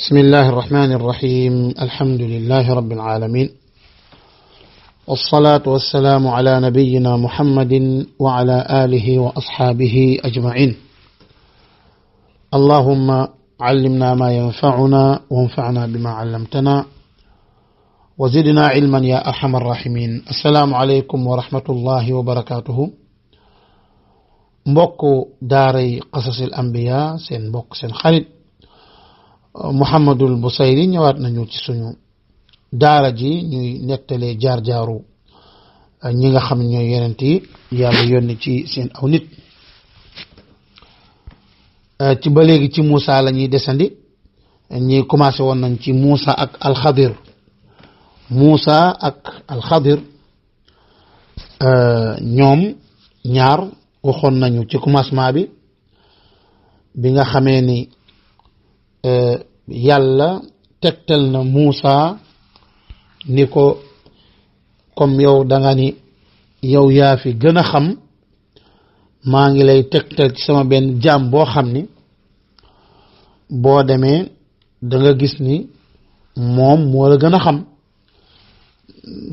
بسم الله الرحمن الرحيم الحمد لله رب العالمين والصلاة والسلام على نبينا محمد وعلى آله وأصحابه أجمعين اللهم علمنا ما ينفعنا وانفعنا بما علمتنا وزدنا علما يا أرحم الراحمين السلام عليكم ورحمة الله وبركاته mbokk daaray qasasil anbiya seen mbokk seen xarit Mouhamadul Bousayri ñëwaat nañu ci suñu daara ji ñuy nettalee jaar-jaaru ñi nga xam ñooy yonent yi yàlla yónni ci seen aw nit ci ba léegi ci Moussa la ñuy desandi ñi commencé woon nañ ci Moussa ak Alxadir ñoom ñaar waxoon nañu ci commencement bi nga xamee ni yàlla tegtal na Muusa ni ko comme yow danga ni yow yaa fi gën a xam maa ngi lay tegtal ci sama benn jaam boo xam ni boo demee danga gis ni moom moo la gën a xam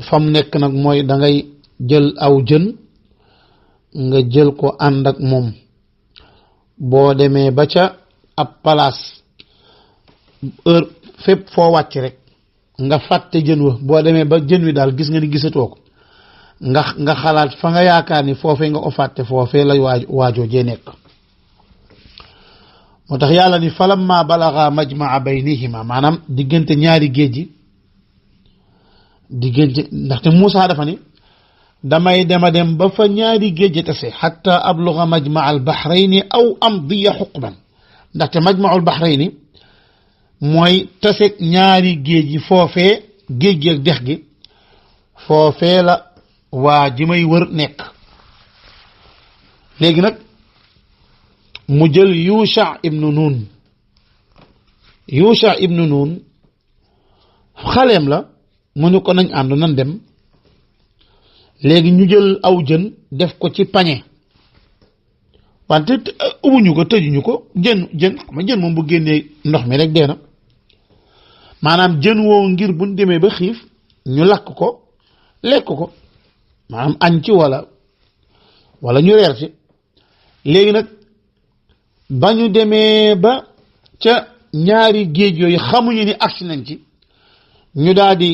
fam nekk nag mooy dangay jël aw jën nga jël ko ànd ak moom boo demee ba ca ab place heure fépp foo wàcc rek nga fàtte jën wa boo demee ba jën wi daal gis nga ni gisatoo ko nga xalaat fa nga yaakaar ni foofee nga o fàtte foofee lay waajoo jee nekk moo tax yàlla ni falamma balaga majmaa baynihima maanaam diggante ñaari géej gi diggante ndaxte Muusaa dafa ni damay dem ba fa ñaari géej tase xatta abluga majmaa al bahrayni aw amdiya xuqban ndaxte majmaa al bahrayni mooy taseeg ñaari géej yi foofee géej gi ak dex gi foofee la waa ji may wër nekk léegi nag mu jël Yusha ibnu Nun xaleem la mu ni ko nañ ànd nan dem léegi ñu jël aw jën def ko ci pañe wante ubbuñu ko tëjuñu ko jën xam nga jën moom bu génnee ndox mi rek dee na maanaam jën woowu ngir buñ demee ba xiif ñu lakk ko lekk ko maanaam añ ci wala ñu reer ci léegi nag ba ñu demee ba ca ñaari géej yooyu xamuñu ni agsi nañ ci ñu daal di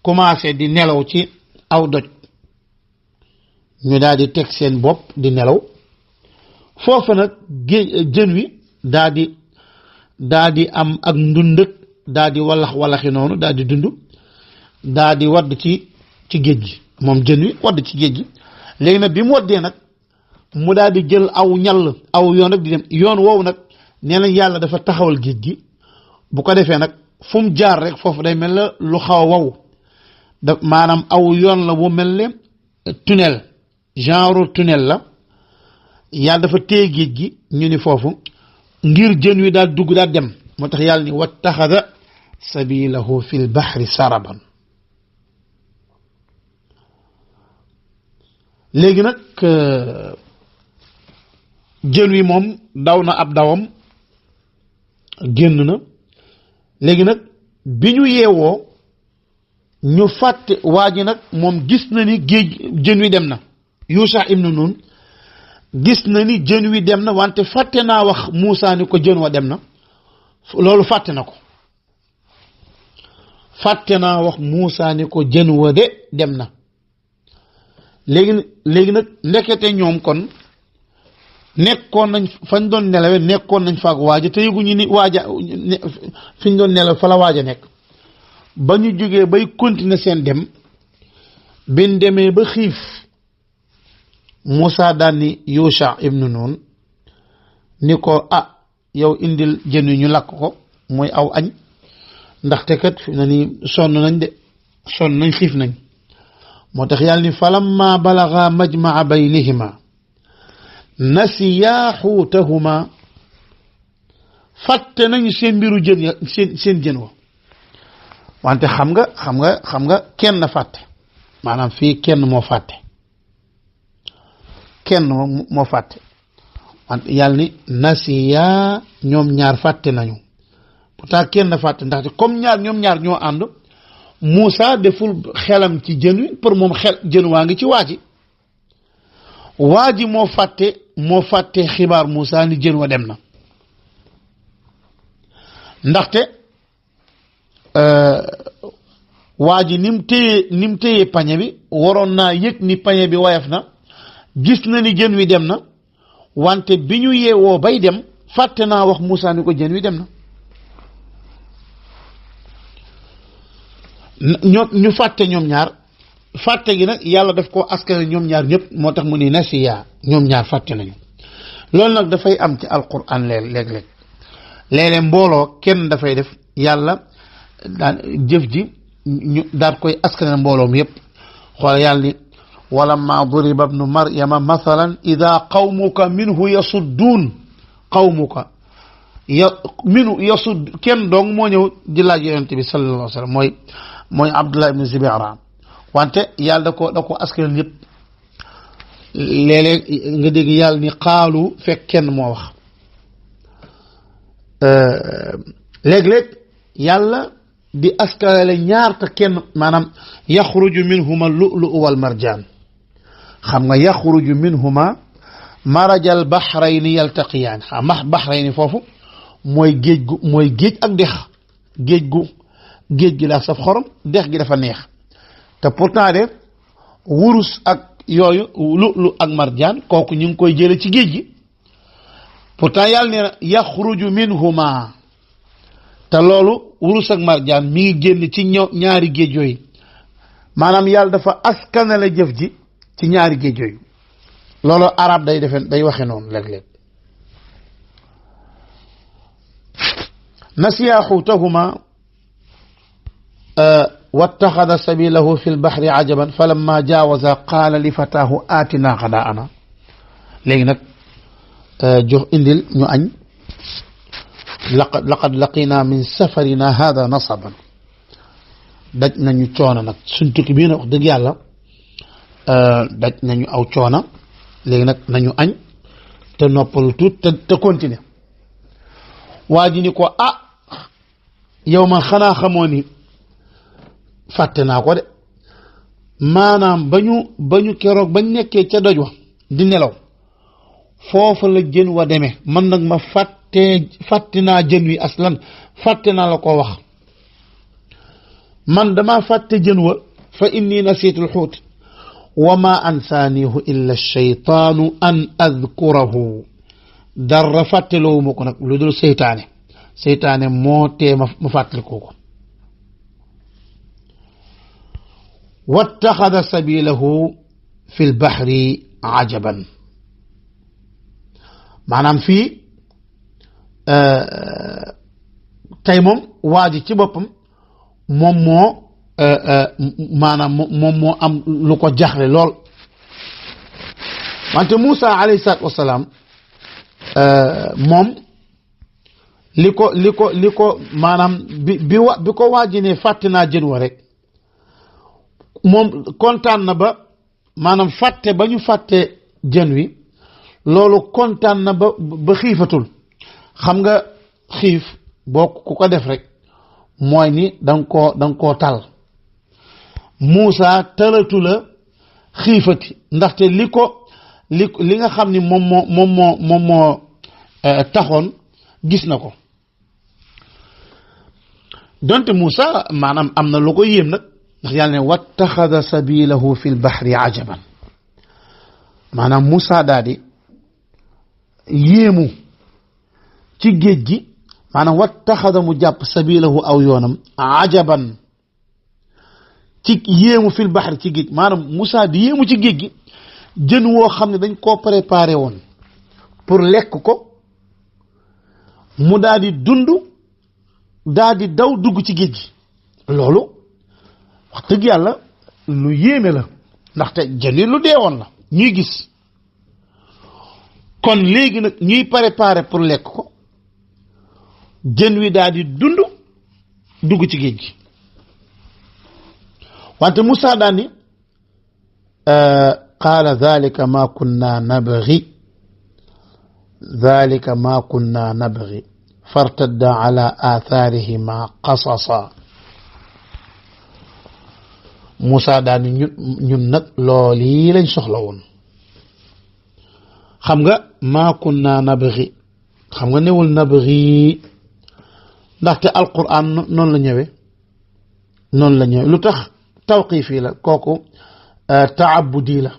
commencé di nelaw ci aw doj ñu daal di teg seen bopp di nelaw foofa nag jën wi daal di am ak ndundëk daal di wallaxi noonu daal di dund daal di wadd ci géej gi moom jën wi wadd ci géej gi léegi nag bi mu waddee nag mu daal di jël aw ñall aw yoon rek di dem yoon woowu nag nee na yàlla dafa taxawal géej gi bu ko defee nag fu mu jaar rek foofu day mel na lu xaw a wow maanaam aw yoon la bu mel ne tunnel genre tunnel la yàlla dafa téye géej gi ñu ni foofu ngir jën wi daal dugg daal dem moo tax yàlla ni wattaxada sabilahu fil bahri saraban léegi nag jën wi moom daw na ab dawam génn na léegi nag bi ñu yeewoo ñu fàtte waa ji nag moom gis na ni jën wi dem na Yusha ibnu Nun gis na ni jën wi dem na wante fàtte naa wax Muusaa ni ko jën wa dem na loolu fàtte na ko fàtte naa wax Muusaa ni ko jën wa de dem na léegi nag ndekete ñoom kon nekkoon nañ fañ doon nelawe nekkoon nañ faak waaja te yëguñu ni waaja fi ñu doon nelaw fa la waaja nekk ba ñu jógee bay continuer seen dem bin demee ba xiif Muusaa daan ni Yusha ibnu Nun ni ko yow indil jën wi ñu lakk ko mooy aw añ ndaxte kat fi na ni sonn nañ xiif nañ moo tax yàlla ni falamma balaga majmaa baynihima nasiya xuutahuma fàtte nañu seen mbiru jën ya seen jën wa wante xam nga kenn fàtte maanaam fii kenn moo fàtte wante yàlla ni nasiya ñoom ñaar fàtte nañu pourtant kenn fàtte ndaxte comme ñoom ñaar ñoo ànd Moussa deful xelam ci jën wi pour moom xel jën waa ngi ci waa ji moo fàtte xibaar Moussa ni jën wa dem na ndaxte waa ji ni mu téye pañe bi waroon naa yëg ni pañe bi woyof na gis na ni jën wi dem na wante bi ñu yeewoo bay dem fàtte naa wax Moussa ni ko jën wi dem na ñu fàtte ñoom ñaar fàtte gi nag yàlla daf ko askane ñoom ñaar ñëpp moo tax mu ni nasiya ñoom ñaar fàtte nañu loolu nag dafay am ci alquran léeg-léeg mbooloo kenn dafay def yàlla daan jëf ji ñu daal koy askane mbooloo mi yëpp xool yàlla ni walamma duriba ibnu maryama mathalan ida qawmuka minhu yasudduun qawmuka kenn dong moo ñëw di laaj yonent bi sallallahu alayhi wa sallam mooy Abdullah ibn Zubayra wante yàlla da ko askan ñëpp léeg-léeg nga dégg yàlla ni xaalu fekk kenn moo wax léeg-léeg yàlla di askanale ñaar te kenn maanaam yaxruju minhuma lu'lu'u wal marjaan xam nga yaxruju minhuma marajal bahrayni yaltaqiyaan xam bahrayni foofu mooy géej ak dex géej gi daa saf xorom dex gi dafa neex te pourtant de wurus ak yooyu lu ak marjaan kooku ñu ngi koy jële ci géej gi pourtant yàlla nee na yaxruju minhuma te loolu wurus ak marjaan mi ngi génn ci ñaari géej yooyu maanaam yàlla dafa askanale jëf ji ci ñaari géej yooyu loolu arab day waxe noonu léeg-léeg nasiya xuutahuma wattaxada sabilahu fi lbaxri ajaban falamma jaawaza qaala li fataahu aatina xadaana léegi nag jox indil ñu añ laqad laqina min safarina hada nasaban daj nañu coono nag suñ tukki bii nag wax dëgg yàlla daj nañu aw coono léegi nag nañu añ te noppalu tuut te continuer waa ji ni ko yow man xanaa xamoo ni fàtte naa ko de maanaam ba ñu keroog bañ nekkee ca doj wa di nelaw foofa la jën wa demee man nag ma fàtte naa jën wi aslan fàtte naa la ko wax man dama fàtte jën wa fa inni nasiitu alxuut wa ma ansaanihu illa shaytaanu an adkurahu dara fàtteloowu ma ko nag lu dul seytaane moo tee ma fàttalikoo ko wattaxada sabilahu fi lbaxri ajaban maanaam fii tey moom waa ji ci boppam moom moo am lu ko jaxle lool wante Moussa alayhi salaatu wasalaam moom li ko maanaam bi ko waaji ne fàtte naa jën wa rek moom kontaan na ba maanaam fàtte ba ñu fàtte jën wi loolu kontaan na ba xiifatul xam nga xiif boo ku ko def rek mooy ni danga koo tal Moussa talatu la xiifati ndaxte li nga xam ni moom moo taxoon gis na ko donte Moussa maanaam am na lu ko yéem nag ndax yàlla ne wattaxada sabilahu fi lbaxri ajaban maanaam Moussa daal di yéemu ci géej gi maanaam wattaxada mu jàpp sabilahu aw yoonam ajaban ci yéemu fi lbaxri ci géej maanaam Moussa di yéemu ci géej gi jën woo xam ne dañ koo préparé woon pour lekk ko mu daal di dund daal di daw dugg ci géej gi loolu wax dëgg yàlla lu yéeme la ndaxte jën wi lu deewoon la ñuy gis kon léegi nag ñuy préparé pour lekk ko jën wi daal di dund dugg ci géej gi wante Moussa daal ni qaala dhalika ma kunna nabghi fartadda ala atharihima qasasa Moussa daal ni ñun nag loolu yi lañ soxla woon xam nga maa kunna nabghi xam nga newul nabghi ndaxte alquran noonu la ñëwee lu tax tawqifi la kooku taabudi la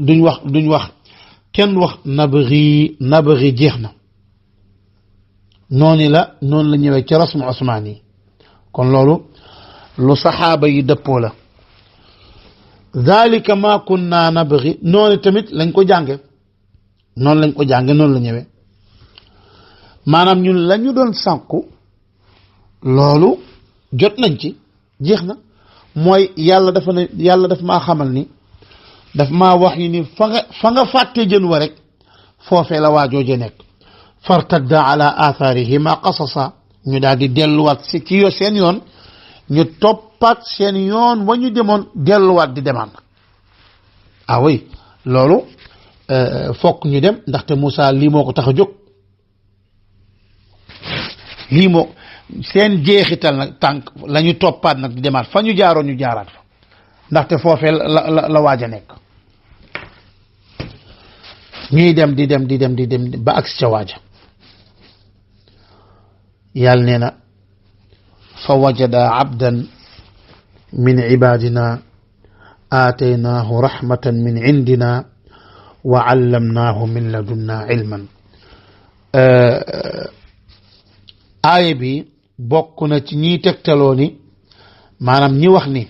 duñ wax kenn wax nabghi jeex na noonu la ñëwee ci rasmu osmaan yi kon loolu lu saxaaba yi dëppoo la zalika ma kunna nabghi noonu tamit lañ ko jànge noonu la ñëwee maanaam ñun la ñu doon sànku loolu jot nañ ci jeex na mooy yàlla daf maa xamal ni daf maa wax yi ni fa nga fàtte jën wa rek foofee la waajooje nekk fartadda ala atharihima qasasa ñu daal di delluwaat ci seen yoon ñu toppaat seen yoon wa ñu demoon delluwaat di demaan oui loolu fokk ñu dem ndaxte Moussa lii moo ko tax a jóg lii moo seen jeexital nag tànk la ñu toppaat nag di demaat fa ñu jaaroon ñu jaaraat fa ndaxte foofee la waaj a nekk ñuy dem di dem ba agsi ca waaja yàlla nee na fa wajada abdan min ibadina aataynaahu rahmatan min indina wa allamnaahu min ladunna ilman aaya bi bokk na ci ñiy tegtaloo ni maanaam ñi wax ni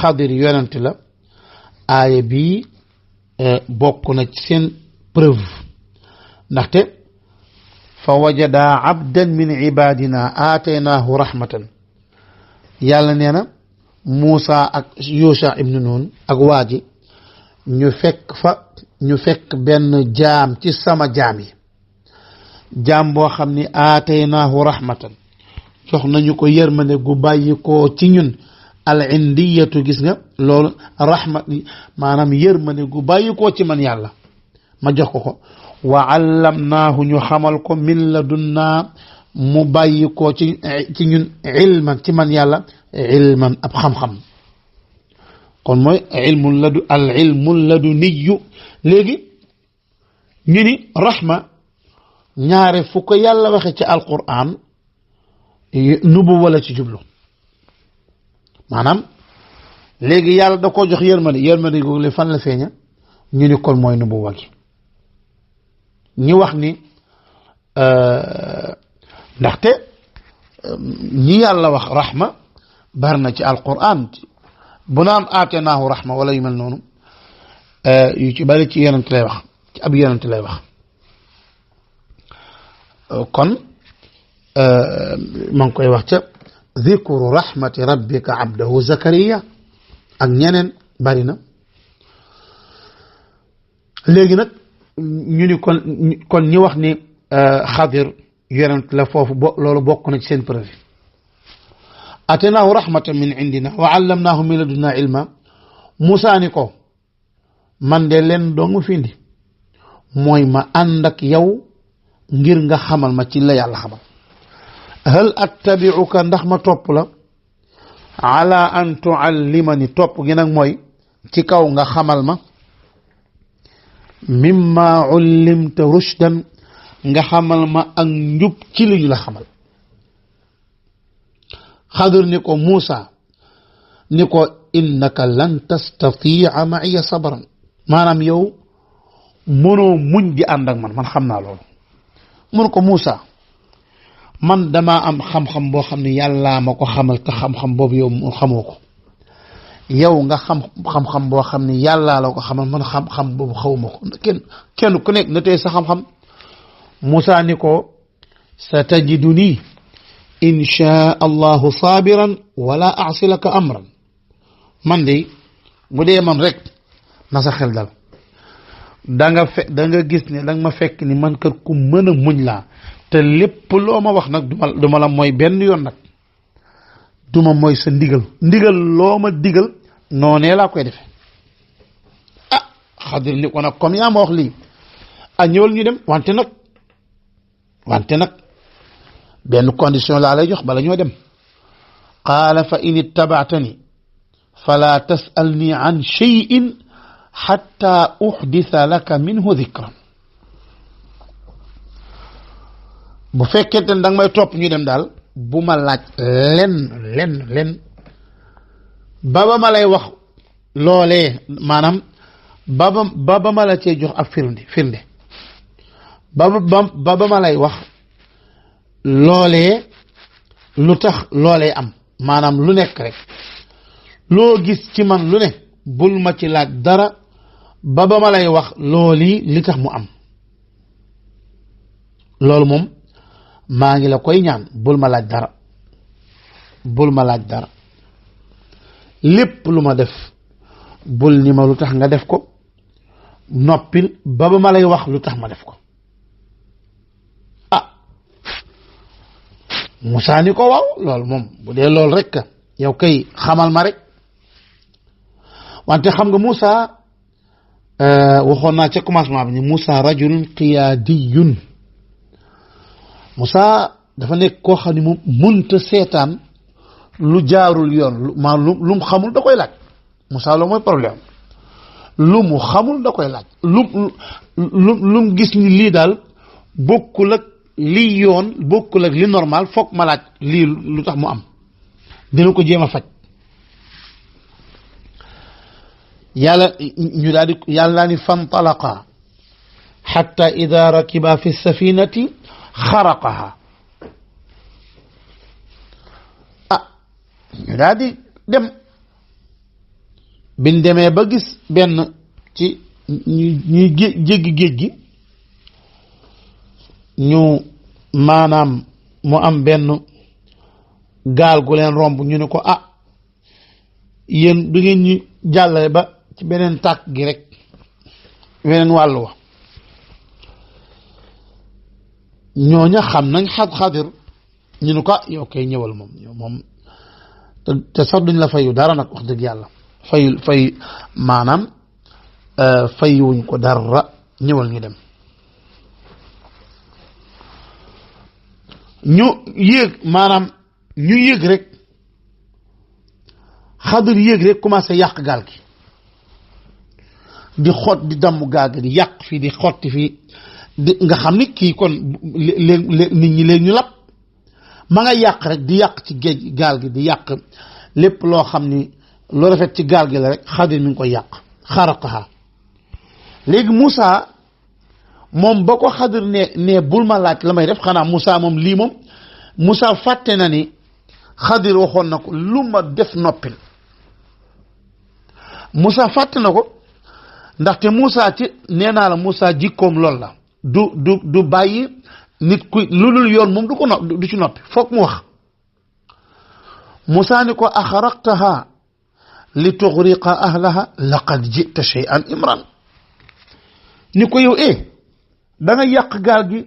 xadir yonent la aaya bi bokk na ci seen preuve ndaxte fa wajada abdan min ibadina aataynaahu rahmatan yàlla nee na Moussa ak Yusha ibnu Nun ak waa ji ñu fekk benn jaam ci sama jaam yi jaam boo xam ni aataynaahu rahmatan jox nañu ko yërmande gu bàyyi ko ci ñun al indiyatu gis nga loolu rahma maanaam yërmande gu bàyyi ko ci man yàlla ma jox ko wa allamnaahu ñu xamal ko min ladunna mu bàyyi ko ci ñun ilman ci man yàlla ilman ab xam-xam kon mooy al ilmu laduniyu léegi ñu ni rahma ñaare fu ko yàlla waxe ci alquran nubu wala ci jublu maanaam léegi yàlla da ko jox yërmande googu le fan la feeña ñu ni kon mooy nubu wagi ñi wax ni ndaxte ñi yàlla wax rahma bari na ci alquran bu naan aatenaahu rahma wala yu mel noonu yu ci bari ci yonent lay wax ci ab yonent lay wax kon ma ngi koy wax ca dhikru rahmati rabbika abdahu zakariya ak ñeneen bari na léegi nag ñu ni kon ñi wax ni xadir yonent la foofu loolu bokk na ci seen preuve atenaahu rahmatan min indina wa allamnaahu min ladunna ilma Moussa ni ko man de leen dong fi indi mooy ma ànd ak yow ngir nga xamal ma ci la yàlla xamal hal attabi'uka ndax ma topp la ala an tuallimani topp gi nag mooy ci kaw nga xamal ma mimma ullimta rushdan nga xamal ma ak njub ci li ñu la xamal xadir ni ko Moussa ni ko innaka lan tastati'a ma'iya sabran maanaam yow mënoo muñ di ànd ak man xam naa loolu mun ko Moussa man damaa am xam-xam boo xam ne yàllaa ma ko xamal te xam-xam boobu yow xamoo ko yow nga xam-xam boo xam ne yàllaa la ko xamal man xam-xam boobu xawuma ko kenn ku nekk na tey sa xam-xam Moussa ni ko satajiduni inshaa allahu sabiran wala a'si laka amran man de bu dee man rek na sa xel dal da nga gis ne da nga ma fekk ni man kat ku mën a muñ laa te lépp loo ma wax nag duma la mooy benn yoon nag duma mooy sa ndigal loo ma digal noonee laa koy defe xadir ni ko nag comme yaa ma wax lii ñëwal ñu dem wante nag benn condition laa lay jox bala ñoo dem qaala fa in ittabaatani fala tasalni an cheyin xatta uxdisa laka minhu dikran bu fekkente ne danga may topp ñu dem daal bu ma laaj len ba ma lay wax loolee maanaam ba ma la cee jox ab firnde ba ma lay wax loolee lu tax loolee am maanaam lu nekk rek loo gis ci man lu ne bul ma ci laaj dara ba ma lay wax looli li tax mu am loolu moom maa ngi la koy ñaan bul ma laaj dara lépp lu ma def bul ni ma lu tax nga def ko noppil ba ma lay wax lu tax ma def ko Moussa ni ko waaw loolu moom bu dee loolu rek yow kay xamal ma rek wante xam nga Moussa waxoon naa ca commencement bi ni Moussa rajulun qiyaadiyun Moussa dafa nekk koo xam ne moom mënta seetaan lu jaarul yoon lu mu xamul da koy laaj Moussa loolu mooy problème lu mu xamul da koy laaj lu mu gis ni lii daal bokkul ak lii yoon bokkul ak li normal foog ma laaj lii lu tax mu am dina ko jéem a faj yàlla ni fantalaqa xatta ida rakiba fi safinati xaraqaha ñu daal di dem biñ demee ba gis benn ci ñuy jéggi géej gi ñu maanaam mu am benn gaal gu leen romb ñu ne ko yéen du ngeen ñu jàllale ba ci beneen tàkk gi rek weneen wàll wa ñooña xam nañ xadir ñu ne ko yow kay ñëwal moom te sax duñ la fayu dara nag wax dëgg yàlla fay maanaam fayuwuñ ko dara ñëwal ñu dem ñu yéeg rek xadir yéeg rek commencé yàq gaal gi di xot di damm gaal gi di yàq fii di xotti fii nga xam ni kii kon nit ñi léegi ñu lap ma nga yàq rek di yàq ci géej gaal gi di yàq lépp loo xam ni lu rafet ci gaal gi la rek xadir mi ngi koy yàq xaraqaha léegi Moussa moom ba ko xadir ne bul ma laaj la may def xanaa Moussa moom lii moom Moussa fàtte na ni xadir waxoon na ko lu ma def noppil Moussa fàtte na ko ndaxte Moussa ci nee naa la Moussa jikkoom lool la du bàyyi nit ku lu dul yoon moom du ci noppi foog mu wax Moussa ni ko axaraqtaha li tuxriqa ahlaha laqad jita shay'an imran ni ko yow da nga yàq gaal gi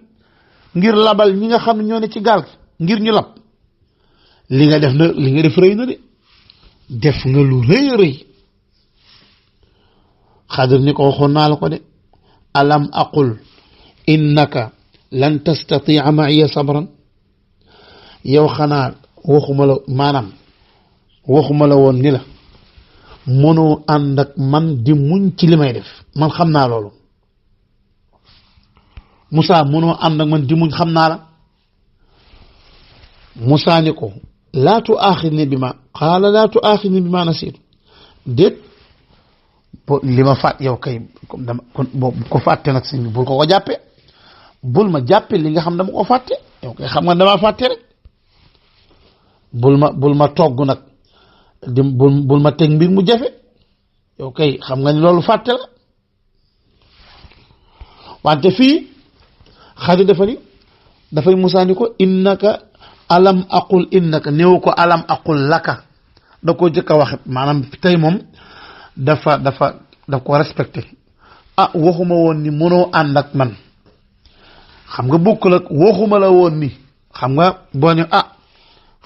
ngir labal ñi nga xam ne ñoo ne ci gaal gi ngir ñu lab li nga def rëy na de def nga lu rëy xadir ni ko waxoon naa la ko de alam aqul innaka lan tastatia ma'iya sabran yow xanaa waxuma la woon ni la mënoo ànd ak man di muñ ci li may def man xam naa loolu Moussa mënoo ànd ak man di muñ xam naa la Moussa ni ko laa tu'aaxidni bi ma qaala laa tu'aaxidni bi ma nasiitu déet li ma fàtt yow kay ko fàtte nag sëñ bi bul ko jàppe bul ma jàppe li nga xam dama ko fàtte yow kay xam nga damaa fàtte rek bul ma togg nag bul ma teg mbir mu jafe yow kay xam nga ni loolu fàtte la wante fii xadir dafay Moussa ni ko innaka alam aqul innaka néew ko alam aqul laka da ko jëkk a wax maanaam tey moom daf ko respecté waxuma woon ni mënoo ànd ak man xam nga bokkul ak waxuma la woon ni xam nga boo ne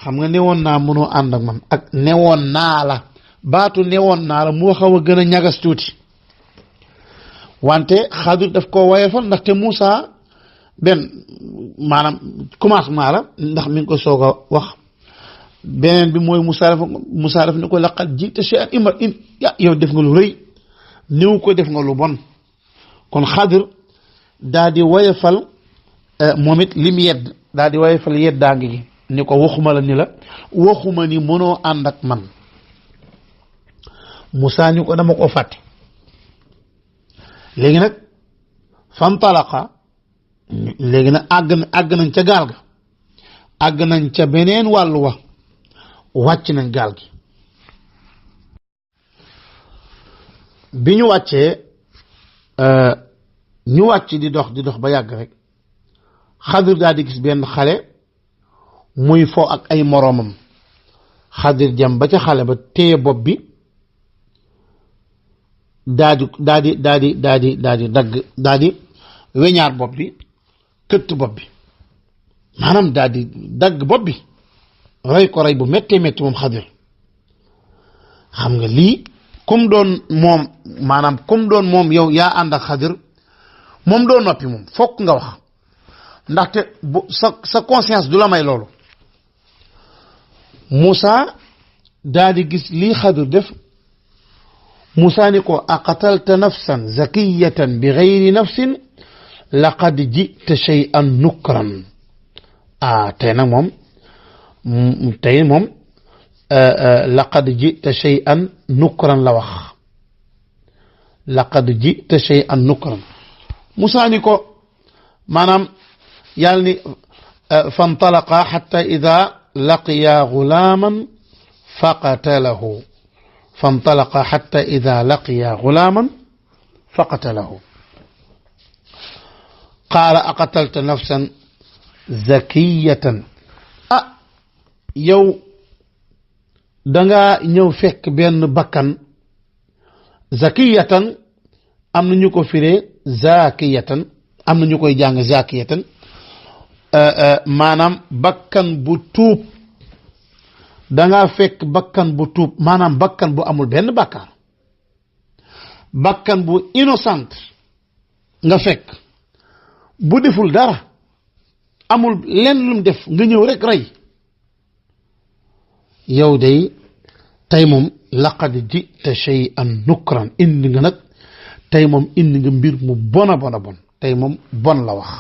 xam nga newoon naa mënoo ànd ak man ak newoon naa la baatu newoon naa la moo xaw a gën a ñagas tuuti wante xadir daf ko woyefal ndaxte Moussa benn maanaam commencement la ndax mi ngi ko soog a wax beneen bi mooy Moussa daf ni ko laqad ji'ta shay'an imra yow def nga lu rëy néew ko def nga lu bon kon Xadir daa di woyofal moom it lim yedd daa di woyofal yeddaangi gi ni ko waxuma la ni la waxuma ni mënoo ànd ak man Moussa ni ko dama ko fàtte léegi nag fantalaqa léegi nag àgg nañ ca gaal ga àgg nañ ca beneen wàllu wa wàcc nañ gaal gi bi ñu wàccee ñu wàcc di dox ba yàgg rek Xadir daal di gis benn xale muy fo ak ay moroomam Xadir jëm ba ca xale ba téye bopp bi daa di dagg daa di weñaar bopp bi këtt bopp bi maanaam daa di dagg bopp bi rey ko rey bu méttee métti moom Xadir xam nga lii comme doon moom yow yaa ànd ak Xadir moom doo noppi moom fokk nga wax ndaxte bu sa conscience du la may loolu Moussa daa di gis lii Xadir def Moussa ni ko aqatalta nafsan zakiyatan bi gayri nafsin laqad jita shay'an nukran tey moom laqad jita shay'an nukran la wax laqad jita shay'an nukran Moussa ni ko maanaam yàlla ni fantalaqa xatta ida laqiya gulaaman faqatalahu fantalaqa xatta ida laqiya gulaaman faqatalahu qaala aqatalta nafsan zakiyatan yow dangaa ñëw fekk benn bakkan zakiyatan am na ñu ko firee zakiyatan am na ñu koy jàng zakiyatan maanaam bakkan bu tuub dangaa fekk bakkan bu tuub maanaam bakkan bu amul benn bakkaar bakkan bu innocent nga fekk bu deful dara amul lenn lum def nga ñëw rek rey yow day tey moom laqad jita shay'an nukran indi nga nag tey moom indi nga mbir mu bon a bon tey moom bon la wax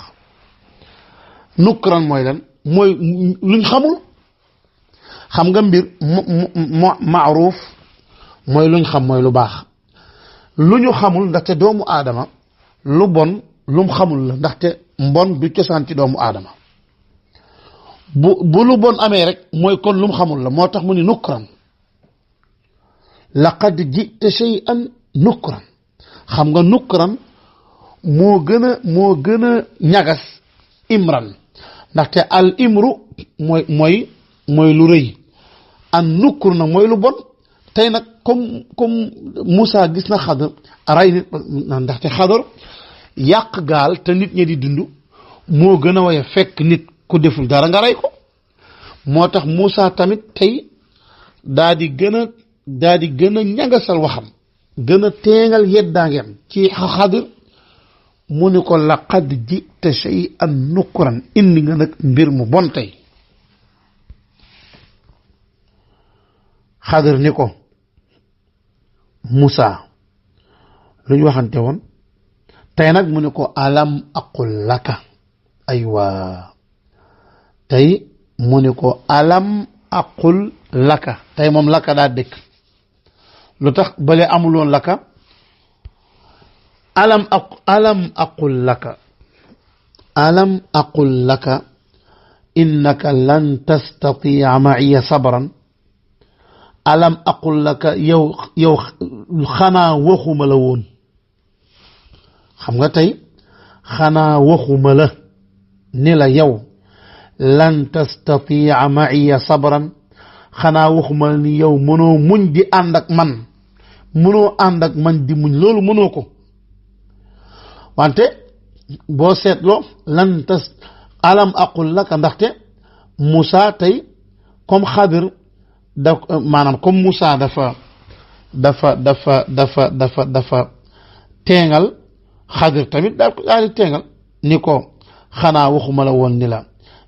nukran mooy lan mooy luñ xamul xam nga mbir maaruuf mooy luñ xam mooy lu baax lu ñu xamul ndaxte doomu aadama lu bon lum xamul la ndaxte mbon du cosaan ci doomu aadama bu lu bon amee rek mooy kon lum xamul la moo tax mu ni nukran laqad jita shay'an nukran xam nga nukran moo gën a ñagas imran ndaxte al imru mooy lu rëy an nukr na mooy lu bon tey nag comme Moussa gis na Xadar ray nit ndaxte Xadar yàq gaal te nit ñi di dund moo gën a waye fekk nit ku deful dara nga rey ko moo tax Moussa tamit tey daa di gën a ñagasal waxam gën a teengal yeddaangeem ci Xadar mu ni ko laqad jita shay'an nukran indi nga nag mbir mu bon tey Xadar ni ko Moussa lu ñu waxante woon tey nag mu ni ko alam aqul laka aywa tey mu ni ko alam aqul laka tey moom laka daa dëkk lu tax bale amuloon laka alam aqul laka innaka lan tastati'a ma'iya sabran alam aqul laka yow xanaa waxuma la woon xam nga tey xanaa waxuma la ni la yow lan tastati'a ma'iya sabran xanaa waxuma la ni yow mënoo muñ di ànd ak man mënoo ànd ak man di muñ loolu mënoo ko wante boo seetloo alam aqul laka ndaxte Moussa tey comme Xadir maanaam comme Moussa dafa teengal Xadir tamit daal di teengal ni ko xanaa waxuma la woon ni la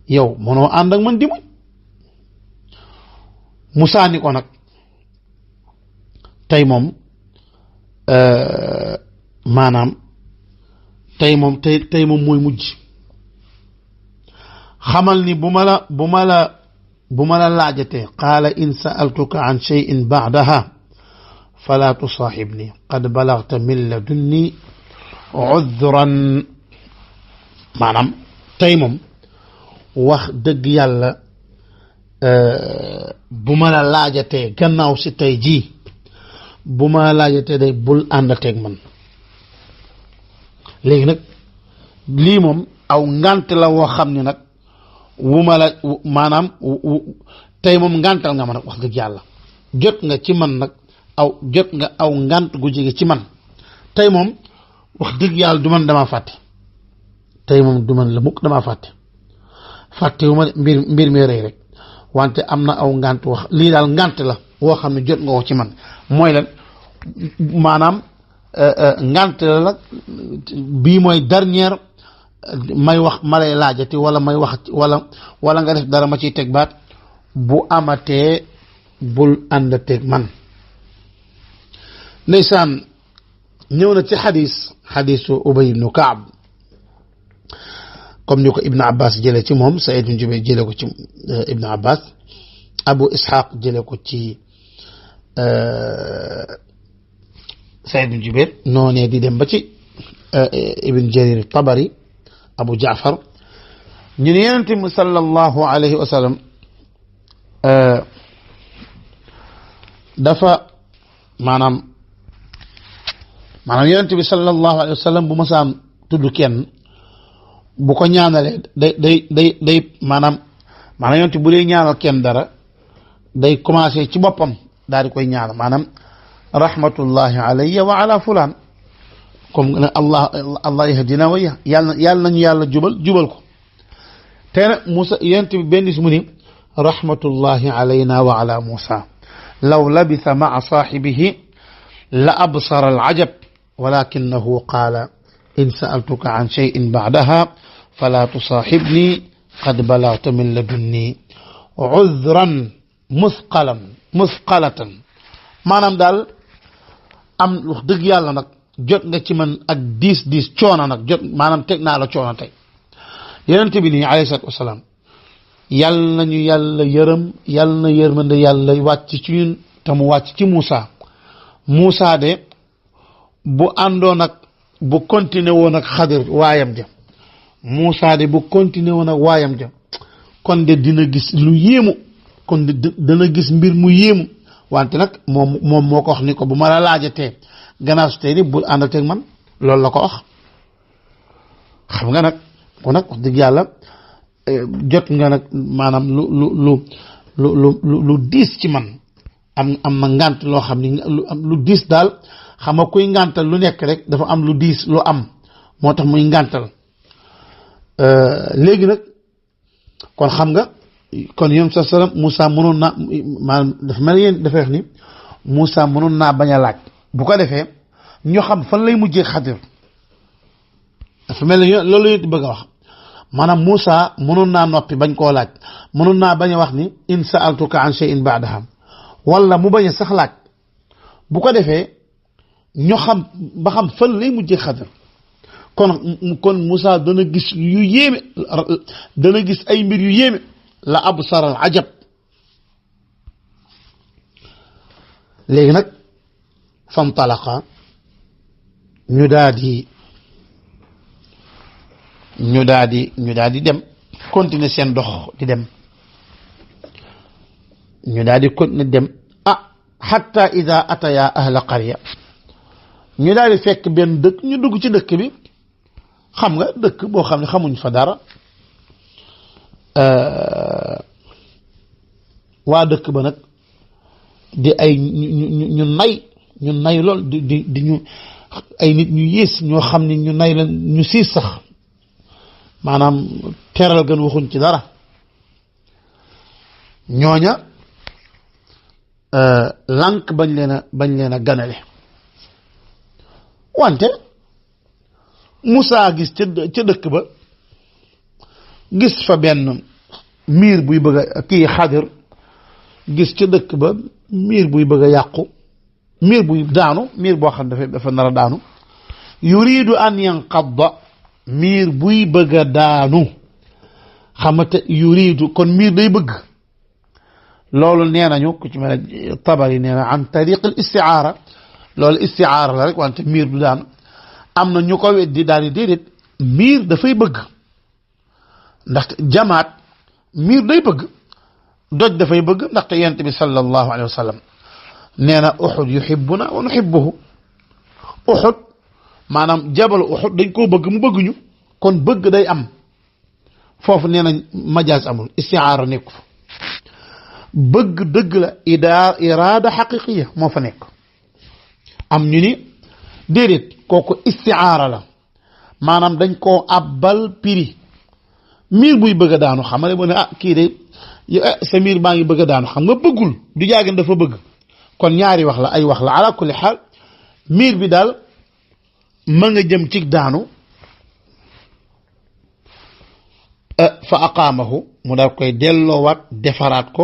yow mënoo ànd ak man di muñ Moussa ni ko nag tey moom maanaam tey moom mooy mujj xamal ni bu ma la laajatee qaala in sa'altuka an shay'in ba'daha fala tusaaxibni qad balagta min ladunni udran maanaam tey moom wax dëgg yàlla bu ma la laajatee gannaaw si tey jii bu ma la laajatee day bul àndateeg man léegi nag lii moom aw ngant la woo xam ne nag wu ma la maanaam tey moom ngantal nga ma nag wax dëgg yàlla jot nga ci man nag jot nga aw ngant gu jege ci man tey moom wax dëgg yàlla du man damaa fàtte tey moom du man la mukk damaa fàtte wu ma mbir mi rëy rek wante am na aw ngant wax lii daal ngant la woo xam ne jot nga ko ci man mooy lan maanaam ngant la la bii mooy dernière may wax ma lay laajati wala may wax wala nga def dara ma ciy teg baat bu amatee bul ànd teg man ndeysaan ñëw na ci xadiisu Ubay ibnu Kaab comme ni ko Ibn Abbas jëlee ci moom Saïd ibn Jubayr jëlee ko ci Ibn Abbas Abu Ishaq jëlee ko ci Saïd ibn Jubayr noonee di dem ba ci Ibn Jarir Tabari Abu Jaafar ñu ne Yonent bi sallallahu alayhi wa sallam dafa maanaam Yonent bi sallallahu alayhi wa sallam bu masaan tudd kenn bu ko ñaanalee day maanaam Yonent bu dee ñaanal kenn dara day commencé ci boppam daal di koy ñaanal maanaam rahmatullahi alayya wa ala fulaan comme ne allah yahdina wa yàlla nañu yàlla jubal ko te nag Moussa Yonent bi benn bis mu ni rahmatullahi alayna wa ala Moussa law labitha maa saahibihi la absara al ajab walakinahu qaala in sa'altuka an shay'in ba'daha fala tusaaxibni qad balagta min ladunni udran musqalatan maanaam daal am wax dëgg yàlla nag jot nga ci man ak diis coono nag jot maanaam teg naa la coono tey Yonent bi nii alayhi salaatu wasalaam yàlla nañu yàlla yërëm yàlla na yërmande yàlla wàcc ci ñun te mu wàcc ci Moussa de bu àndoon ak bu continué woon ak Xadir waayam ja Moussa de bu continué woon ak waayam ja kon de dina gis lu yéemu kon de dana gis mbir mu yéemu wante nag moom moo ko wax ni ko bu ma la laajatee gannaaw su tey ni bul ànd ak man loolu la ko wax xam nga nag kon nag wax dëgg yàlla jot nga nag maanaam lu diis ci man am na ngànt loo xam ni lu diis daal xam nga kuy ngàntal lu nekk rek dafa am lu diis lu am moo tax muy ngàntal léegi nag kon xam nga kon yom sa salam Moussa mënoon naa maanaam dafa mel yéen dafa wax ni Moussa mënoon naa bañ a laaj bu ko defee ñoo xam fan lay mujjee Xadir dafa mel ni loolu la bëgg a wax maanaam Moussa mënoon naa noppi bañ koo laaj mënoon naa bañ a wax ni in sa'altuka an shay'in ba'daha wala mu bañ a sax laaj bu ko defee ñoo xam ba xam fan lay mujjee Xadir kon Moussa dana gis yu yéeme dana gis ay mbir yu yéeme la absara al ajab léegi nag fantalaqa ñu daal di dem continuer seen dox di dem ñu daal di continuer dem hatta ida ataya ahla qarya ñu daal di fekk benn dëkk ñu dugg ci dëkk bi xam nga dëkk boo xam ne xamuñ fa dara waa dëkk ba nag di ay ñu nay lool di ñu ay nit ñu yées ñoo xam ne ñu nay la ñu siis sax maanaam teral gën waxuñ ci dara ñooña lànk bañ leen a ganale wante Moussa gis ca dëkk ba gis fa benn miir buy bëgg a kii Xadir gis ca dëkk ba miir buy bëgg a yàqu miir buy daanu miir boo xam ne dafa nar a daanu yuridu an yanqadda miir buy bëgg a daanu xamate yuridu kon miir day bëgg loolu nee nañu ku ci mel ne Tabari nee na an tariq al istiaara loolu istiaara la rek wante miir du daanu am na ñu ko weddi daal di déedéet miir dafay bëgg ndaxte jamaat miir day bëgg doj dafay bëgg ndaxte yonent bi sallallahu alayhi wa sallam nee na Uhud yuhibbuna wa nuhibbuhu Uhud maanaam jabalu Uhud dañ koo bëgg mu bëgg ñu kon bëgg day am foofu nee nañ majaas amul istiaara nekku fa bëgg dëgg la iraada xaqiqiya moo fa nekk am ñu ni déedéet kooku istiaara la maanaam dañ koo abbal piri miir buy bëgg a daanu xam nga bu ne kii de sa miir baa ngi bëgg a daanu xam nga bëggul du jaagin dafa bëgg kon ñaari wax la ay wax la ala kulli xaal miir bi daal ma nga jëm ci daanu fa aqaamahu mu daal koy delloowaat defaraat ko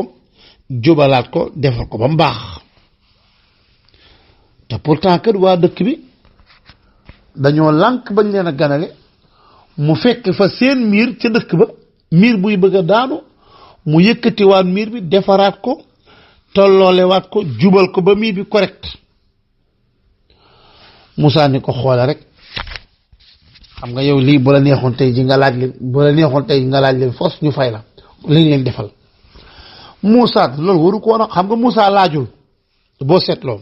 jubalaat ko defar ko ba mu baax te pourtant kat waa dëkk bi dañoo lànk bañ leen a ganale mu fekk fa seen miir ca dëkk ba miir buy bëgg a daanu mu yëkkatiwaat miir bi defaraat ko tolloolewaat ko jubal ko ba miir bi correct Moussa ni ko xoole rek xam nga yow lii bu la neexoon tey ji nga laaj leen bu la neexoon tey nga laaj leen fos ñu fay la liñ leen defal Moussa loolu waru ko woon a xam nga Moussa laajul boo seetloo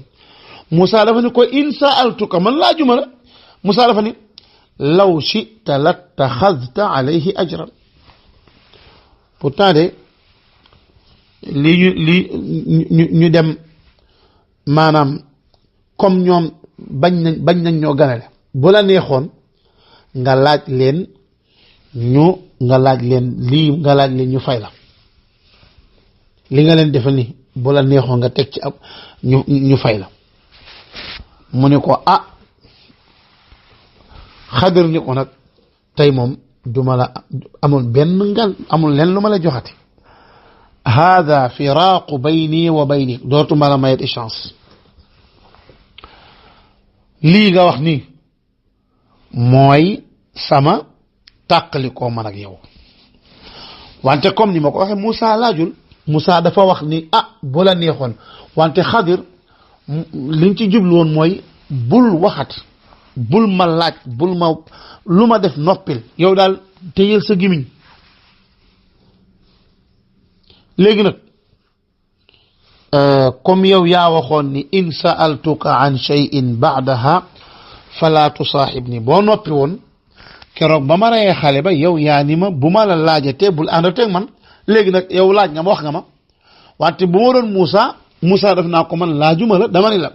Moussa dafa ni ko in sa'altuka man laajuma la Moussa dafa ni law shi'ta lattaxadta alayhi ajran pourtant de lii ñu dem maanaam comme ñoom bañ nañ ñoo ganale bu la neexoon nga laaj leen lii nga laaj leen ñu fay la li nga leen defal ni bu la neexoon nga teg ci ab ñu fay la mu ne ko Xadir ni ko nag tey moom duma la amul leen lu ma la joxati hada firaaqu bayni wa baynik dootuma la mayet chance lii nga wax ni mooy sama tàqali koo man ak yow wante comme ni ma ko waxee Moussa laajul Moussa dafa wax ni bu la neexoon wante Xadir liñ ci jublu woon mooy bul waxat bul ma laaj bul ma lu ma def noppil yow daal téyel sa gimiñ léegi nag comme yow yaa waxoon ni in sa'altuka an shay'in ba'daha fala tusaaxibni boo noppi woon keroog ba ma reyee xale ba yow yaa ni ma bu ma la laajatee bul àndateeg man léegi nag yow laaj nga ma wax nga ma wante bu ma doon Moussa def naa ko man laajuma la dama ni la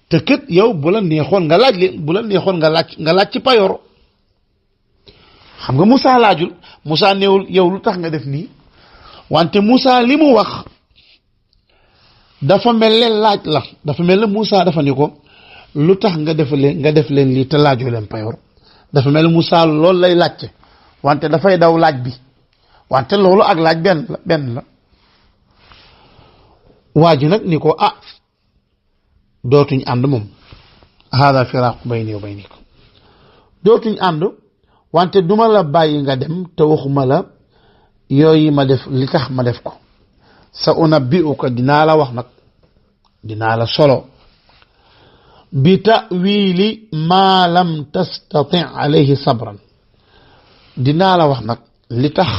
te kët yow bu la neexoon nga laaj leen bu la neexoon nga laaj ci payoor xam nga Moussa laajul Moussa néewul yow lu tax nga def nii wante Moussa li mu wax dafa mel ne laaj la dafa mel ne Moussa dafa ni ko lu tax nga def leen lii te laajoo leen payoor dafa mel ne Moussa loolu lay laajte wante dafay daw laaj bi wante loolu ak laaj benn la waa ji nag ni ko dootuñ ànd moom hada firaaqu bayni wa baynik dootuñ ànd wante duma la bàyyi nga dem te waxuma la yooyu ma def li tax ma def ko sa unabbi'uka dinaa la wax nag dinaa la solo bi ta'wili ma lam tastati' alayhi sabran dinaa la wax nag li tax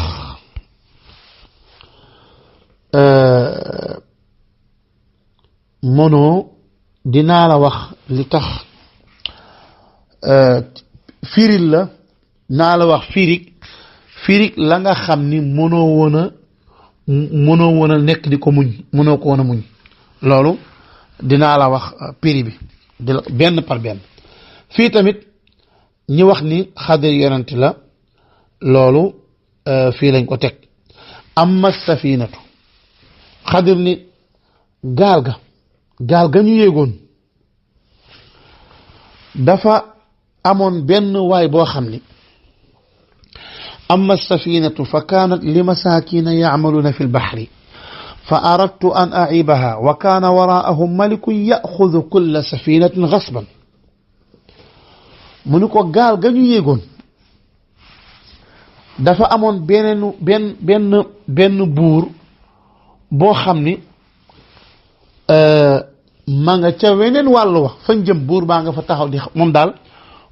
dinaa la wax li tax firil la naa la wax firig la nga xam ni mënoo woon a nekk di ko muñ mënoo ko woon a muñ loolu dinaa la wax piri bi di la benn par benn fii tamit ñi wax ni Xadir yonent la loolu fii lañ ko teg amma safinatu Xadir ni gaal ga ñu yéegoon dafa amoon benn waay boo xam ni amma safinatu fa kaanat li masakina yacmaluuna fi lbaxri fa aradtu an acibaha wa kaana waraahum malikun yaxudu kulla safinatin gasban mu ni ko gaal ga ñu yéegoon dafa amoon benn buur boo xam ni ma nga ca weneen wàllu wax fañ jëm buur baa nga fa taxaw di moom daal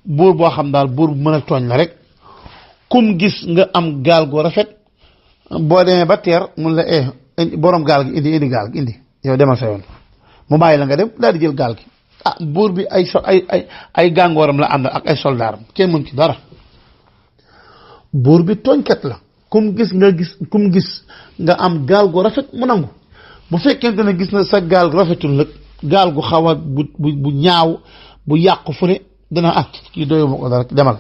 buur boo xam daal buur bu mën a tooñ la rek kum gis nga am gaal gu rafet boo demee ba teer mun la borom gaal gi indi gaal gi indi yow demal sa yoon mu bàyyi la nga dem daal di jël gaal gi buur bi ay gàngooram la ànd ak ay soldaaram kenn mën ci dara buur bi tooñkat la kum gis nga am gaal gu rafet mu nangu bu fekkente ne gis na sa gaal gu rafetul nag gaal gu xaw a bu ñaaw bu yàqu fu ne dana kii doyuma ko dara demal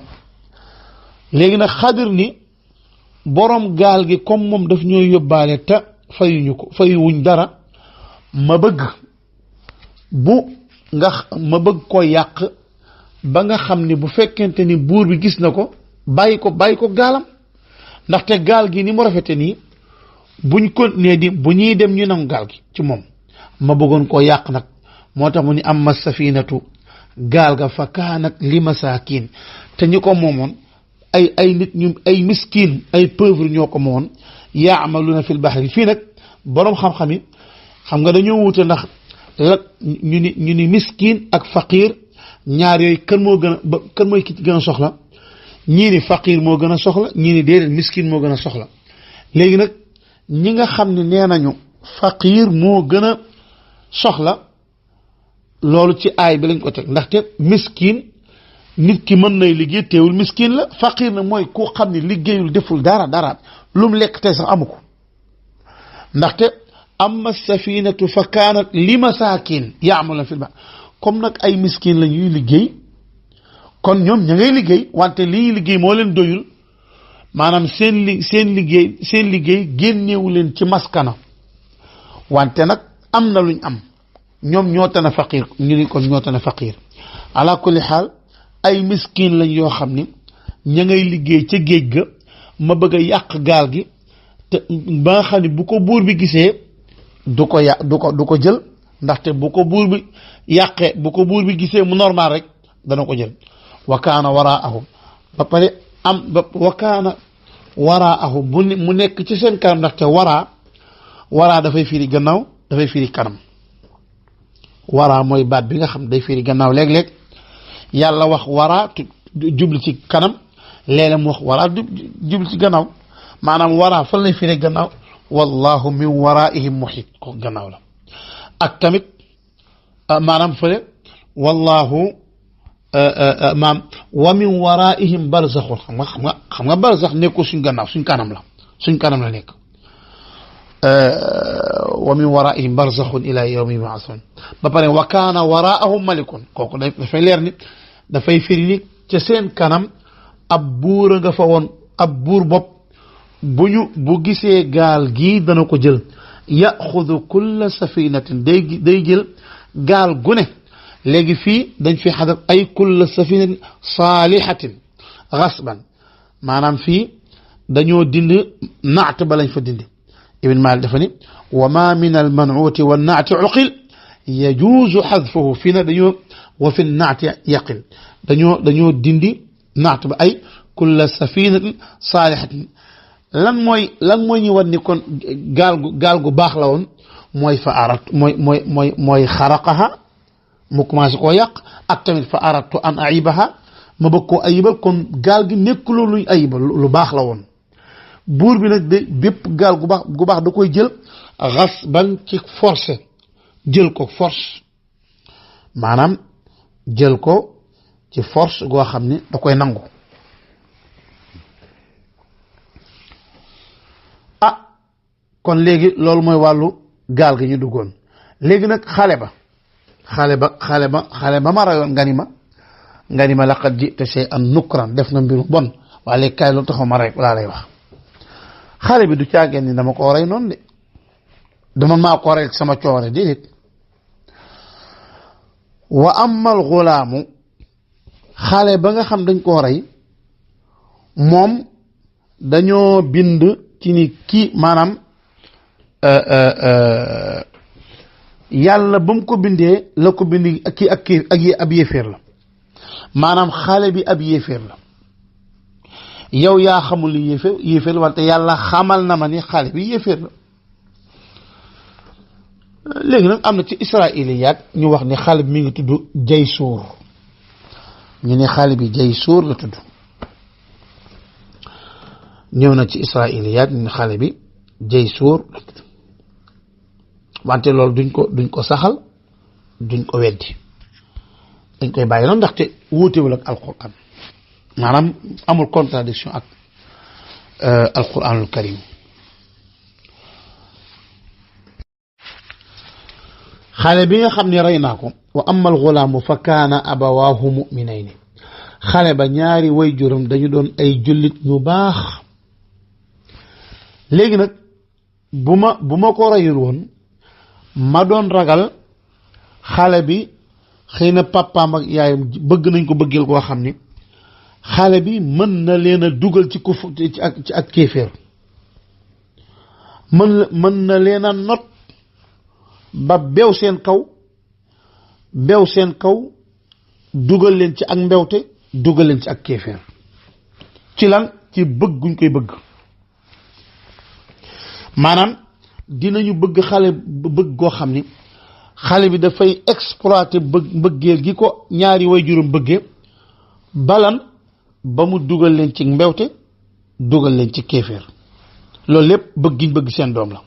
léegi nag Xadir ni borom gaal gi comme moom daf ñoo yóbbaale te fayuwuñ dara ma bëgg ko yàq ba nga xam ni bu fekkente ni buur bi gis na ko bàyyi ko gaalam ndaxte gaal gi ni mu rafete nii buñ continuer bu ñuy dem ñu nangu gaal gi ci moom ma bëggoon koo yàq nag moo tax mu ni amma safinatu gaal ga fa kaanat li masaakin te ñi ko moomoon ay nit ñu ay miskin ay pauvre ñoo ko moomoon yaamaluna fil bahri fii nag boroom xam-xam yi xam nga dañoo wute ndax la ñu ni miskin ak faqir ñaar yooyu kan mooy ki ci gën a soxla ñii ni faqir moo gën a soxla ñii ni déedéet miskin moo gën a soxla léegi nag ñi nga xam ne nee nañu faqir moo gën a soxla loolu ci aay bi lañ ko teg ndaxte miskin nit ki mën nay liggéey teewul miskin la faqir na mooy ku xam ne liggéeyul deful dara lu mu lekk tey sax amu ko ndaxte amma safinatu fa kaanat li masaakin ya'maluna fil bahr comme nag ay miskin la ñuy liggéey kon ñoom ña ngay liggéey wante li ñuy liggéey moo leen doyul maanaam seen liggéey génnewu leen ci maskana wante nag am na luñ am ñoom ñoo tane faqir ñu ni kon ñoo tane faqir ala kulli xaal ay miskin lañ yoo xam ni ña ngay liggéey ca géej ga ma bëgg a yàq gaal gi te ba nga xam ne bu ko buur bi gisee du ko jël ndaxte bu ko buur bi yàqee bu ko buur bi gisee mu normal rek dana ko jël wa kaana waraahum ba pare wa kaana waraahum mu nekk ci seen kanam ndaxte waraa dafay firi gannaaw dafay firi kanam waraa mooy baat bi nga xam day firi gannaaw léeg-léeg yàlla wax waraa jubli ci kanam léeg-léeg mu wax waraa jubli ci gannaaw maanaam waraa fan lay firi gannaaw wallahu min waraihim muhit ko gannaaw la ak tamit maanaam fële wallahu wa min waraihim barzakhun xam nga barzax nekkul suñ gannaaw suñ kanam la nekk wa min waraihim barzakhun ila yawmi yub'athun ba pare wa kaana waraahum malikun kooku dafay leer ni dafay firi ni ca seen kanam ab buur nga fa woon ab buur bopp bu gisee gaal gii dana ko jël yaxudu kulla safinatin day jël gaal gu ne léegi fii dañ fi xadaf ay kulla safinatin saalihatin gasban maanaam fii dañoo dindi naat ba lañ fa dindi ibn Maalik dafa ni wa ma min al man'uuti wa naati uqil yajuuzu xadfuhu fii nag wa fi naati yaqil dañoo dindi naat ba ay kulla safinatin saalihatin lan mooy ñu wan ni kon gaal gu baax la woon mooy fa arat mooy xaraqaha mu commencé koo yàq ak tamit fa aratu an ayibaha ma bëgg koo ayibal kon gaal gi nekkuloo luñ ayibal lu baax la woon buur bi nag de bépp gaal gu baax da koy jël xas ban ci forcé jël ko force maanaam jël ko ci force goo xam ni da koy nangu kon léegi loolu mooy wàllu gaal gi ñu duggoon léegi nag xale ba ma rayoon nga ni ma laqad ji'ta shay'an nukran def na mbiru bon waaye léegi kaay loolu taxaw ma rey laa lay wax xale bi du caageen ni dama koo rey noonu de dama maa ko rey sama coore déedéet wa amal xulaamu xale ba nga xam dañ koo rey moom dañoo bind ci ni kii maanaam yàlla ba mu ko bindee la ko bind kii ak kii ak ab yéeféer la maanaam xale bi ab yéeféer la yow yaa xamul li yéeféer la wante yàlla xamal na ma ni xale bi yéeféer la léegi nag am na ci israiliyaat ñu wax ni xale bi mi ngi tudd Jaysuur ñu ne xale bi Jaysuur la tudd ñëw na ci israiliyaat ñu ne xale bi Jaysuur la tudd wante loolu duñ ko saxal duñ ko weddi dañ koy bàyyi noonu ndaxte wuutewul ak alquran maanaam amul contradiction ak alquranul karim xale bi nga xam ne rey naa ko wa amma alxulaamu fa kaana abawaahu muminayni xale ba ñaari way juram dañu doon ay jullit ñu baax léegi nag bu ma ko reyul woon ma doon ragal xale bi xëy na papaam ak yaayam bëgg nañ ko bëggeel koo xam ni xale bi mën na leen a dugal ci kufur ci ak kéeféer mën na leen a not ba beew seen kaw dugal leen ci ak mbewte dugal leen ci ak kéeféer ci lan ci bëgg guñ koy bëgg maanaam dinañu bëgg xale bëgg goo xam ni xale bi dafay exploiter bëggeel gi ko ñaari way juróom bëggee balan ba mu dugal leen ci mbewte dugal leen ci kéeféer loolu lépp bëgg giñ bëgg seen doom la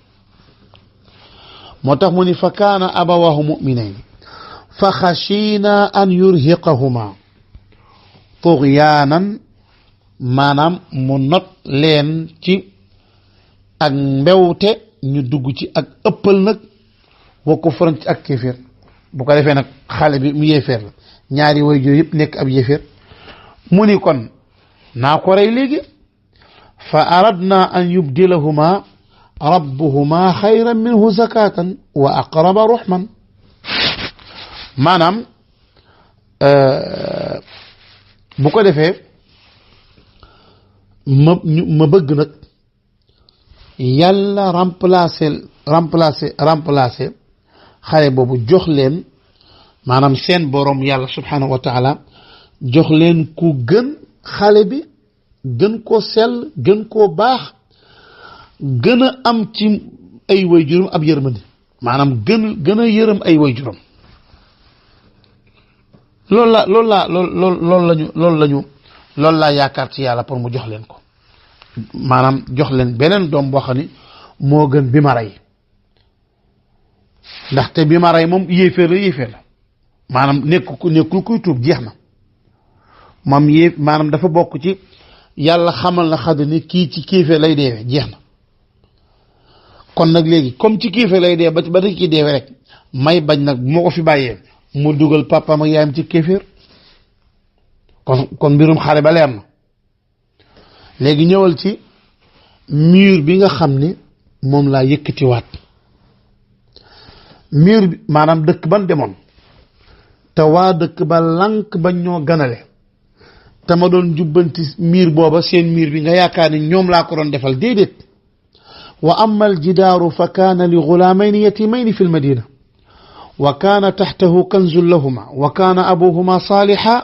moo tax mu ni fa kaana abawaahu mu'minayn fa xashiina an yurhiqahuma tughyanan maanaam mu not leen ci ak mbewte ñu dugg ci ak ëppal nag wa kufran ci ak kéeféer bu ko defee nag xale bi mu yéeféer la ñaari way jooyu yëpp nekk ab yéeféer mu ni kon naa ko rey léegi fa aradna an yubdilahuma rabbuhuma xayran minhu zakatan wa aqraba ruhman maanaam bu ko defee ma bëgg nag yàlla remplacer xale boobu jox leen maanaam seen borom yàlla subhanahu wa taala jox leen ku gën xale bi gën koo sell gën koo baax gën a am ci ay waajuram ab yërmande maanaam gën a yërëm ay waajuram loolu laa yaakaar ci yàlla pour mu jox leen ko maanaam jox leen beneen doom boo xam ni moo gën bi ma rey ndaxte bi ma rey moom yéeféer la maanaam nekkul kuy tuub jeex na moom maanaam dafa bokk ci yàlla xamal na xadu ni kii ci kéeféer lay deewee jeex na kon nag léegi comme ci kéeféer lay dee ba da ciy deewee rek may bañ nag bu ma ko fi bàyyee mu dugal papaam ak yaayam ci kéeféer kon mbirum xale ba leer na léegi ñëwal ci mur bi nga xam ni moom laa yëkkatiwaat mur bi maanaam dëkk ban demoon te waa dëkk ba lànk bañ ñoo ganale te ma doon jubbanti mur booba seen mur bi nga yaakaar ni ñoom laa ko doon defal déedéet wa amma aljidaaru fa kaana li gulaamayni yatimayni fi lmadina wa kaana taxtahu kanzun lahuma wa kaana abuhuma saaliha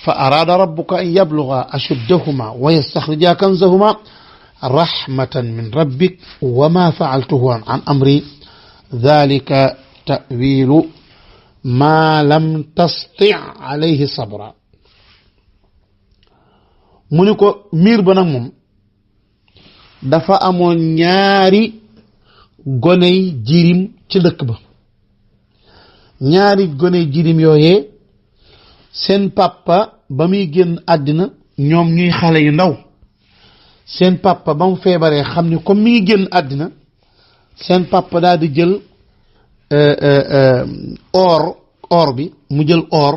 fa araada rabbuka an yabluga ashuddahuma wa yastaxrija kanzahuma rahmatan min rabbik wa ma faaltuhu an amri dalika tawilu ma lam tasti alayhi sabra mu ni ko miir ba nag moom dafa amoon ñaari goney jirim ci dëkk ba ñaari goney jirim yooyee seen papa ba muy génn àddina ñoom ñuy xale yu ndaw seen papa ba mu feebaree xam ni comme mi ngi génn àddina seen papa daal di jël or bi mu jël or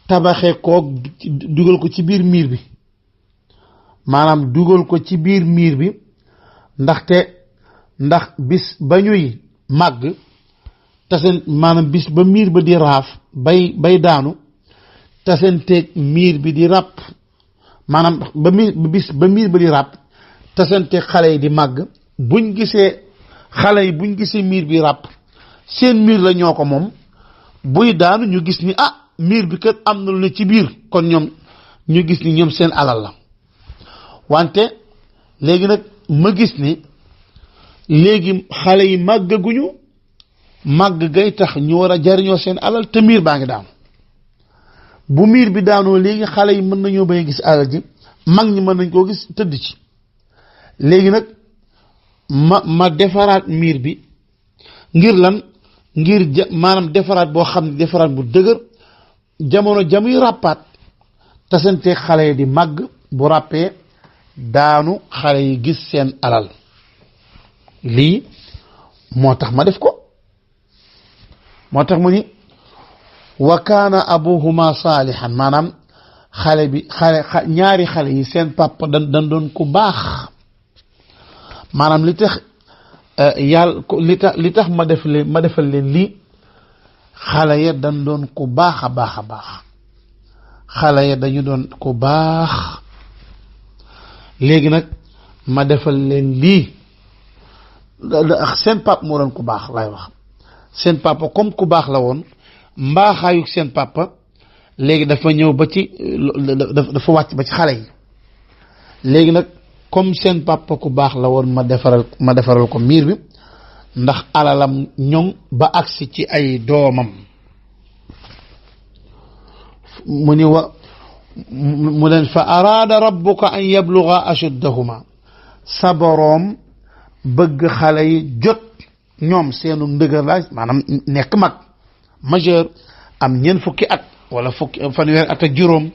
tabaxee koog dugal ko ci biir miir bi maanaam dugal ko ci biir miir bi ndax bis ba ñuy màgg taseen maanaam bis ba miir ba di raaf bay daanu tasenteeg miir bi di ràpp maanaam ba miir ba di ràpp tasante xale yi di màgg buñ gisee xale yi buñ gisee miir bi ràpp seen miir la ñoo ko moom buy daanu ñu gis ni miir bi kat am na lu ne ci biir kon ñoom ñu gis ni ñoom seen alal la wante léegi nag ma gis ni léegi xale yi màggaguñu màgg gay tax ñu war a jariñoo seen alal te miir baa ngi daanu bu miir bi daanoo léegi xale yi mën nañoo bay gis alal ji mag ñi mën nañ koo gis tëdd ci léegi nag ma defaraat miir bi ngir lan ngir maanaam defaraat boo xam ne defaraat bu dëgër jamono jamuy ràppaat tasante xale yi di màgg bu ràppee daanu xale yi gis seen alal lii moo tax ma def ko moo tax mu ni wa kaana abuhuma saalihan maanaam ñaari xale yi seen papa dan doon ku baax maanaam li tax yàlla li tax ma defal leen lii xale ya dañ doon ku baax a baax a baax xale ya dañu doon ku baax léegi nag ma defal leen lii seen papa moo doon ku baax laay wax seen papa comme ku baax la woon mbaaxaayu seen papa léegi dafa ñëw ba ci dafa wàcc ba ci xale yi léegi nag comme seen papa ku baax la woon ma defaral ko miir bi ndax alalam ñoŋ ba agsi ci ay doomam mu ni mu leen fa araada rabbuka an yabluga ashuddahuma sa boroom bëgg xale yi jot ñoom seenu ndëgër laaj maanaam nekk mag majeur am ñeent fukki at wala fanweeri at ak juróom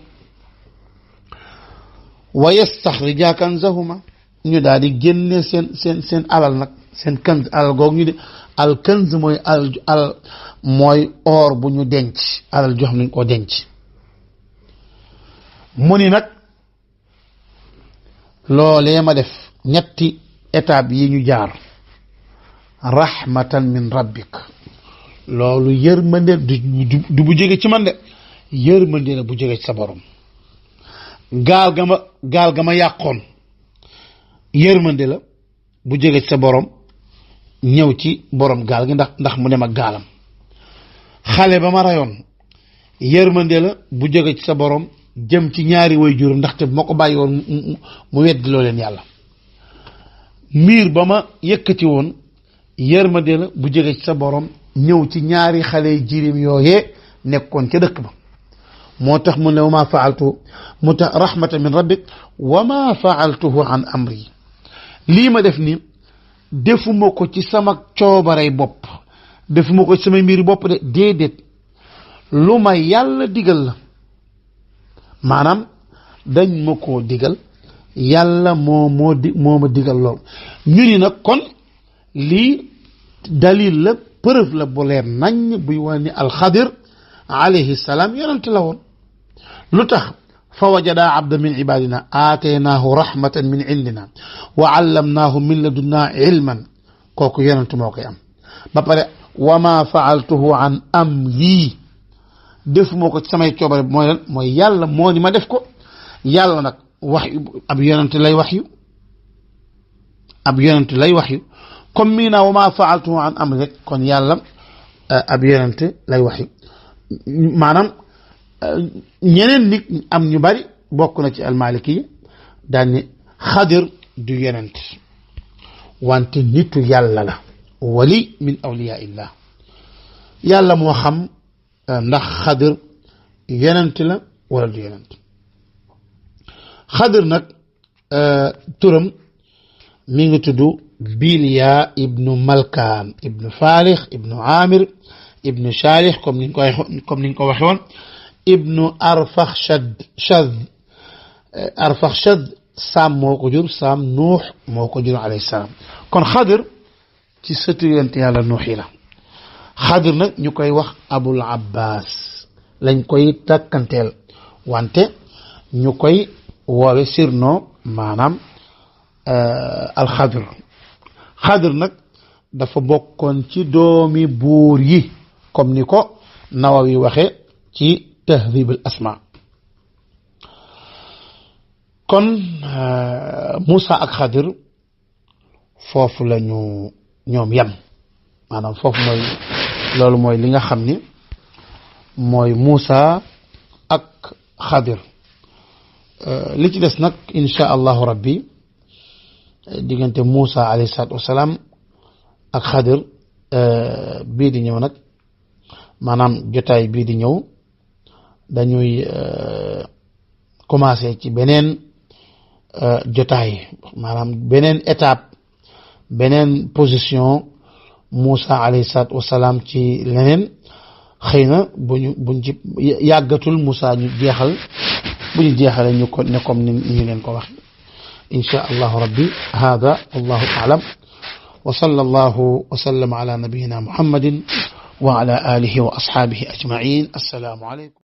wa yastaxrija kanzahuma ñu daal di génne seen alal nag seen kanz alal googu ñu de al kanz mooy alal mooy or bu ñu denc alal jox nañ koo denc mu ni nag loolee ma def ñetti étape yi ñu jaar rahmatan min rabbik loolu yërmande du bu jóge ci man de yërmande la bu jóge ci sa borom gaal ga ma yàqoon yërmande la bu jóge ci sa borom ñëw ci borom gaal gi ndax mu dem ak gaalam xale ba ma rayoon yërmande la bu jóge ci sa borom jëm ci ñaari way juróom ndaxte moo ko bàyyi woon mu weddi loo leen yàlla miir ba ma yëkkati woon yërmande la bu jóge ci sa borom ñëw ci ñaari xale jirim yooyee nekkoon ca dëkk ba moo tax mu ne wa ma faaltu mu tax rahmatan min rabbik wa ma faaltuhu an amri lii ma def ni defuma ko ci sama coobarey bopp defuma ko ci sama mbiri bopp de déedéet lu ma yàlla digal la maanaam dañ ma koo digal yàlla moo ma digal lool ñu ni nag kon lii dalil la preuve la bu leer nañ buy wane ni alxadir alayhi salaam yonent la woon lu tax fa wajada abda min ibadina aataynaahu rahmatan min indina wa allamnaahu min ladunna ilman kooku yonent moo koy am ba pare wa ma faaltuhu an amri defuma ko ci samay coobare mooy lan mooy yàlla moo ni ma def ko yàlla nag wax ab yonent lay wax yu comme mii naa wa ma faaltuhu an amri rek kon yàlla ab yonent lay wax yu maanaam ñeneen nit am ñu bari bokk na ci almaliki yi daan ni xadir du yonent wante nitu yàlla la wali min awliya illah yàlla moo xam ndax xadir yonent la wala du yonent xadir nag turam mi ngi tudd Bilya ibnu Malkaan ibnu Faalix ibnu Amir ibnu Shaalix comme niñ ko waxe woon ibnu Arfaxshad Saam moo ko jur Saam Nuux moo ko jur alayhi salaam kon xadir ci sëtu yonent yàlla Nuux yi la xadir nag ñu koy wax Abul Abbas lañ koy takkanteel wante ñu koy woowe surnom maanaam alxadir xadir nag dafa bokkoon ci doomi buur yi comme ni ko Nawawi waxe ci tahdhib al asma kon Moussa ak Xadir foofu la ñu ñoom yem maanaam foofu mooy loolu mooy li nga xam ni mooy Moussa ak Xadir li ci des nag insha allahu rabbi diggante Moussa alayhi salaatu wasalaam ak Xadir bii di ñëw nag maanaam jotaay bii di ñëw dañuy commencé ci beneen jotaay maanaam beneen étape beneen position Moussa alayhi salaatu wasalaam ci leneen xëy na buñ ci yàggatul Moussa ñu jeexal bu ñu jeexalee ñu ko ne comme ni ñu leen ko wax insha allahu rabbi hada wallahu a'lam wa sallallahu wa sallama ala nabiyyina muhammadin wa ala alihi wa ashabihi ajma'in assalamu alaykum